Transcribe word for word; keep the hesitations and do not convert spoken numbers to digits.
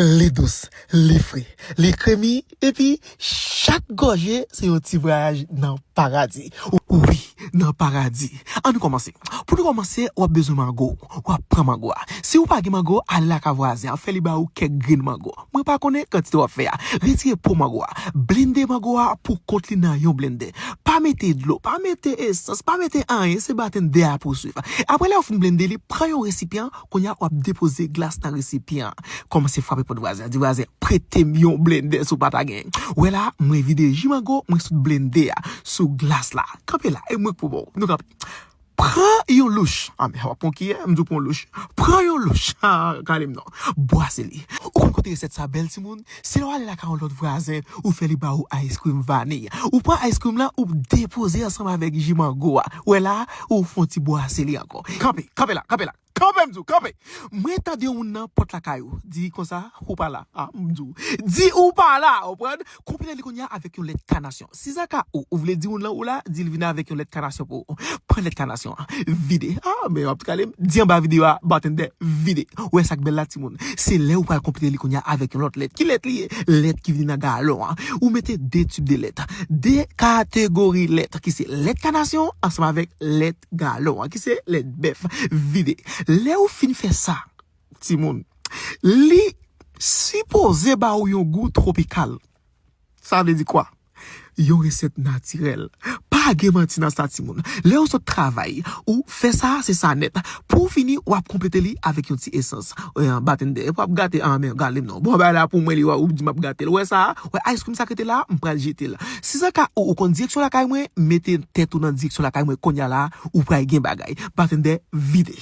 Li dous, li fre, li kremi, epi chak gòje se yon ti vwayaj nan paradi. Wi, nan paradi. Ann nou kòmanse. Pou nou kòmanse, w ap bezwen mango. W ap pran mango a. Si w pa gen mango, ale lakay vwazen an, fè li ba ou kèk grenn mango. Mwen pa konnen kantite w ap fè a. Retire po mango a. Blende mango a pou kont li nan yon blendè. Pa mete dlo, pa mete esans, pa mete anyen, se batendè a pou swiv. Apre lè w fin blende li, pran yon resipyan, kounye a w ap depoze glas nan resipyan an. Kòmanse frape pòt vwazen an, di vwazen, "Prete m yon blendè si w pa ta gen." Wè la, mwen vide ji mango, mwen sot blende a, sou glas la. Kanpe la, e mwen k pou ba w. Nou kanpe. Pran yon louch. Ah, men w ap pran kiyè, m di w pran yon louch. Pran yon louch. Ah, kale m non. Bwase li. Ou konn kote resèt sa bèl, timoun? Se lè w ale lakay yon lòt vwazen, ou fè li ba ou ice cream vaniy. Ou pran ice cream lan, ou depoze ansanm avèk ji mango a. Wè la, ou fè yon ti bwase li ankò. Kanpe, kanpe la, kanpe la. Kanpe, m di w, kanpe! Mwen tande yon moun nan pòt lakay ou. Di konsa, ou pa la. Ah, m di w. Di ou pa la, ou konprann? Konplete li kounye a avèk yon lèt kanasyon. Si sa ka ou, ou vle di moun lan ou la, di l vin avèk yon lèt kanasyon pou ou. Pran lèt kanasyon an, vide. Ah, men w ap kale m. Di anba videyo a, batendè, vide. Ou wè sa k bèl la, timoun? Se lè ou pral konplete li kounye a avèk yon lòt lèt. Ki lèt li ye? Lèt ki vini nan galon an. Ou mete de tib de lèt. De kategori lèt, ki se lèt kanasyon ansanm avèk lèt galon an, ki se lèt bèf, vide. Lè ou fin fè sa, timoun, li sipoze ba ou yon gou twopikal. Sa vle di kwa? Yon resèt natirèl. Pa gen manti nan sa, timoun. Lè ou sot travay, ou fè sa, se sa nèt. Pou w fini, w ap konplete li avèk yon ti esans. Batendè, w ap gate, ah, men gade m non. Bon, bagay la pou mwen, li wè, ou di m ap gate l. Ou wè sa? Wè ice cream sa k rete la, m pral jete l. Si sa ka ou, ou konn direksyon lakay mwen, mete tèt ou nan direksyon lakay mwen kounye a la, ou pral gen bagay. Batendè, vide.